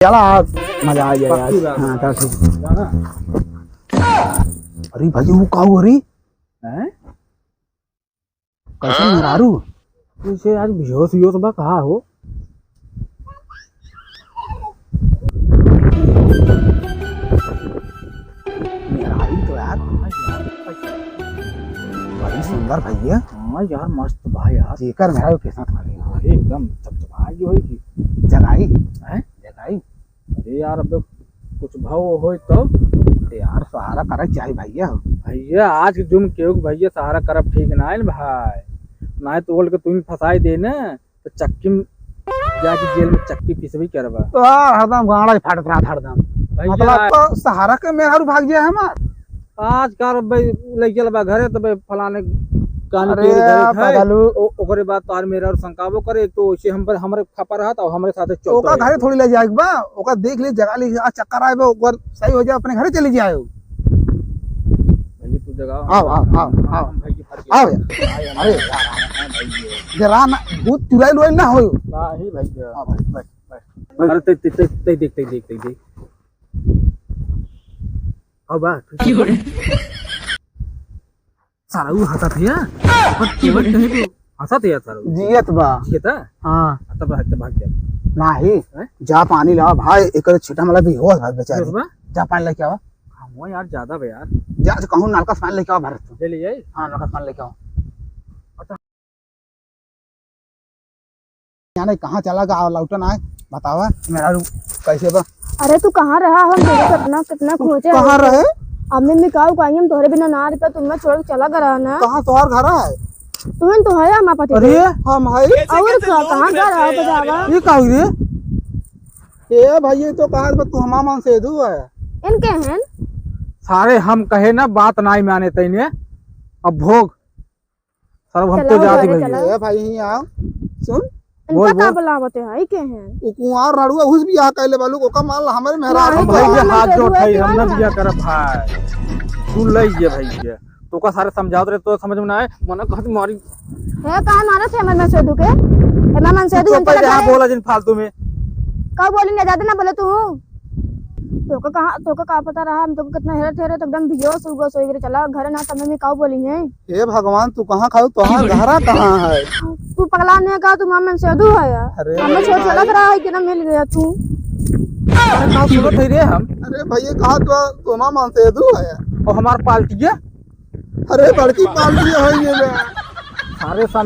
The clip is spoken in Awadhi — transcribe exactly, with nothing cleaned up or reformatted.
चला, आज मजा आ जाए आज। पक्की बात। हाँ, चल ठीक। जाना। अरे भाई, वो का हुआ रे? हैं? कैसे मेहरारू? जैसे आज बेहोश विहोश बा, कहा हो? मेहरारू तो यार, बड़ी सुंदर भैया। हाँ यार, मस्त बा यार। जेकर मेहरारू के साथ खड़ी हो। अरे एकदम चमचमा गई होई कि। जगाई? हैं? जगाई? अरे यार, अब कुछ भाव होई तो। अरे यार, सहारा करे चाही भैया। भैया, आज के जुग केहू के भैया सहारा करब ठीक ना है ना भाई। ना है तो बोल के तुम फंसाई दे ना। तो चक्की में जाके जेल में चक्की पिसबी करबा। आ, हरदम गाड़ा ही फाटत रहत हरदम। भैया, मतलब, तो सहारा के मेहरारू भाग जाए हमार। आज का रे भाई, लइके बा घरे, तो भाई फलाने कानी अरे के घरे यार, है। पागलू। ओ-, ओकरे बाद तोहार मेहरारू शंकाबो करे, एक तो वैसे हम पर, हमरे खपा रहत और हमरे साथे चलत ओका रहे। घरे थोड़ी ले जाए के बा, ओका देख ले, जगा ले, आ चक्कर आए बा, ओकर सही हो जाए, अपने घरे चली जाए। भैया, तू जगाओ। आओ, आओ, आओ, आओ। हम भाई के फर के आओ यार। आए हम अरे यार, यार, हाँ भाई ये। जरा ना, भूत चुड़ैल उड़ैल ना होयो। नहीं भैया। हाँ भाई, बैठ, बैठ, बैठ। अरे, ते, ते, ते, ते देख, ते देख, ते देख। अब बा, ठीक है। साला, वो हंसत है। पर केवल कहे तो हंसत है यार, साला। जियत बा। जियत है? हाँ। आ, तब भाग, तब भाग जा। नाही। हैं? जा पानी ला भाई, एकर छीटा मला बेहोश भाई बेचारी। बेहोश बा? जा पानी लेके आवा। हम यार ज्यादा बा यार। जा, कहूँ नलका से पानी लेके आवा भरत तू। ले ले जाई? हाँ, नलका से पानी लेके आवा। अच्छा। जाने कहाँ चला गया, लौटन आए, बतावा, मेहरारू कैसे बा? अरे तू कहाँ रहा? हम तुझे कितना, कितना खोजे कहाँ हैं। रहे? अब मैं मिकाऊ का हम तोहरे बिना ना रुपया तुम में छोड़ के चला गया ना। कहाँ तोहार घर है? तुम तो है हमारा पति अरे, देव। हम है। और का, कहाँ जा रहा हो बतावा? ये का हुई रे? ए भाई, ये तो कहा बा, तू हमार मन से दू है। इनके हैं? सारे हम कहे ना, बात नाई माने तैने। अब भोग। साला, हम चला तो जाती घरे, भाई। चला। ए भाई, यहीं आओ। सुन। इनका बोल, का बोल। बुलावते हैं, ई के हैं? उ कुंवार रड़ुआ, उस बियाह कैले बालू, ओका मान ला, हमरे मेहरारू नहीं, हम भाई के हमारे हाथ से जोड़ दुआ है, हम ना किया बियाह करब भाई। सुन ले ये भाई ये। तोका सारे समझावत रहे, तो समझ में ना आए, मना कहत मारी। हे, काहे मारत है हमर मनसेधु के? हे, हमर मनसेधु चुप हमसे रहा, लगा है। बोला जिन फालतू में। का बोली ना, ज्यादा ना बोले तू। तोका कहाँ, तोका का पता रहा, हम तोका कितना हेरत हेरत एकदम बेहोश हो गए, सोई गए, चला घर ना, तब में का बोली है। हे भगवान, तू कहाँ खाऊ, तोहार घरा कहाँ है? तू पगला नहीं का, तू हमर मनसेधु है यार। अरे हमें छोड़ चलत रहा है कि ना मिल गया तू। अरे का सुनत है रे हम? अरे भैया, कहा तू, तू हमर मनसेधु है। और हमार पार्टी है? अरे बड़की पार्टी है ये बे। सारे सम-